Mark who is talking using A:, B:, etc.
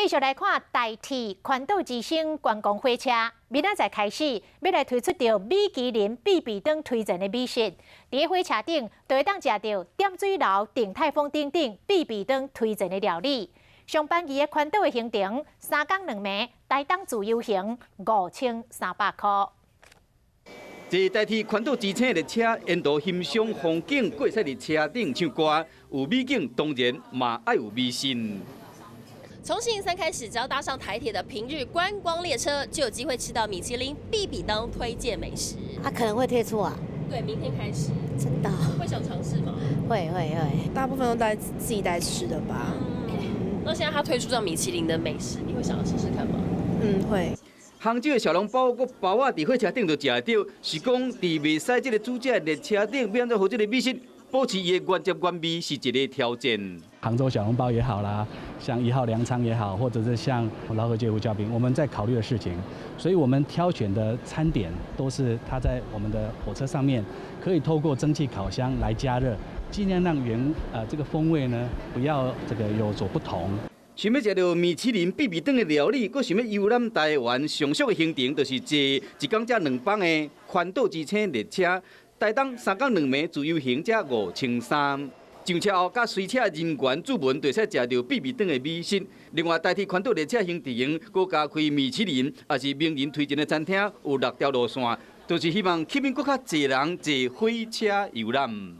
A: 繼續來看台鐵環島之星觀光火車，明仔載開始欲來推出著米其林必比登推薦的美食。佇火車頂就會當食著點水樓、鼎泰豐等等必比登推薦的料理。上班期的環島的行程，3工2暝，台東自由行5300箍。
B: 坐台鐵環島之星列車，沿途欣賞風景，閣會使佇車頂唱歌，有美景當然嘛愛有美食。
C: 從星期三開始，只要搭上台鐵的平日觀光列車，就有機會吃到米其林必比登推薦美食。
D: 啊，可能會推出啊？
C: 對，明天開始。
D: 真的？
C: 會想嘗試嗎？
D: 會會會。
E: 大部分都帶自己帶吃的吧。
C: 嗯，那現在他推出這米其林的美食，你會想要試試看嗎？
E: 嗯，會。
B: 杭州的小籠包閣包仔，佇火車頂就食會著，是講佇袂使這個主駕列車頂，欲按怎予這個美食保持伊的原汁原味，是一個挑戰。
F: 杭州小籠包也好啦，像一號糧倉也好，或者是像饒河街胡椒餅，我們在考慮的事情，所以我們挑選的餐點都是它在我們的火車上面可以透過蒸汽烤箱來加熱，盡量讓原這個風味呢不要這個有所不同。
B: 想欲食著米其林必比登的料理，閣想欲遊覽台灣上俗的行程，就是坐一工才兩班的環島之星列車，台東3工2暝自由行才5300。上車後，佮隨車人員注文，就會使食著必比登的美食。另外，台鐵環島列車行程，閣加開米其林，也是名人推薦的餐廳，有六條路線，就是希望吸引閣較濟人坐火車遊覽。